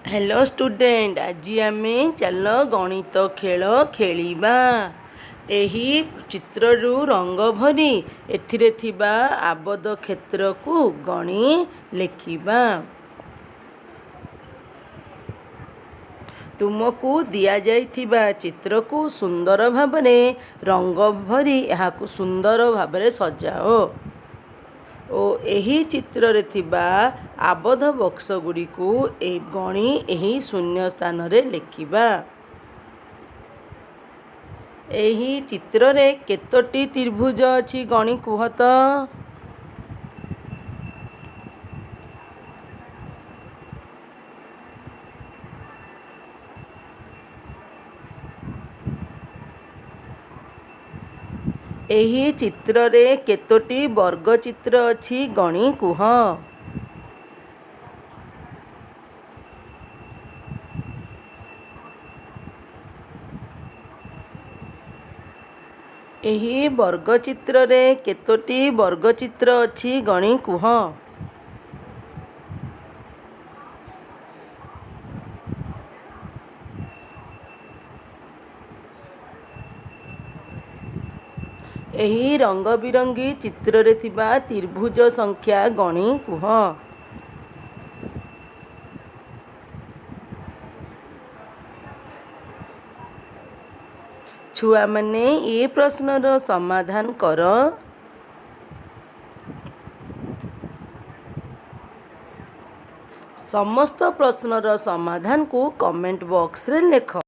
Hello student, ଆଜି ଆମେ ଚାଲ ଗଣିତ ଖେଳ ଖେଳିବା। ଏହି ଚିତ୍ରରୁ ରଙ୍ଗ ଭରି ଏଥିରେ ଥିବା ଆବଦ୍ଧ କ୍ଷେତ୍ରକୁ ଗଣି ଲେଖିବା। ତୁମକୁ ଦିଆଯାଇଥିବା ଚିତ୍ରକୁ ସୁନ୍ଦର ଭାବରେ ରଙ୍ଗ ଭରି ଏହାକୁ ସୁନ୍ଦର ଭାବରେ ସଜାଅ ଓ ଏହି ଚିତ୍ରରେ ଥିବା ଆବଦ୍ଧ ବକ୍ସ ଗୁଡ଼ିକୁ ଗଣି ଏହି ଶୂନ୍ୟ ସ୍ଥାନରେ ଲେଖିବା। ଏହି ଚିତ୍ରରେ କେତୋଟି ତ୍ରିଭୁଜ ଅଛି ଗଣି କୁହ ତ? ଏହି ଚିତ୍ରରେ କେତୋଟି ବର୍ଗଚିତ୍ର ଅଛି ଗଣି କୁହ? ଏହି ବର୍ଗଚିତ୍ରରେ କେତୋଟି ବର୍ଗଚିତ୍ର ଅଛି ଗଣି କୁହ? ଏହି ରଙ୍ଗବିରଙ୍ଗୀ ଚିତ୍ରରେ ଥିବା ତ୍ରିଭୁଜ ସଂଖ୍ୟା ଗଣି କୁହ? ଛୁଆମାନେ, ଏ ପ୍ରଶ୍ନର ସମାଧାନ କର। ସମସ୍ତ ପ୍ରଶ୍ନର ସମାଧାନକୁ କମେଣ୍ଟ ବକ୍ସରେ ଲେଖ।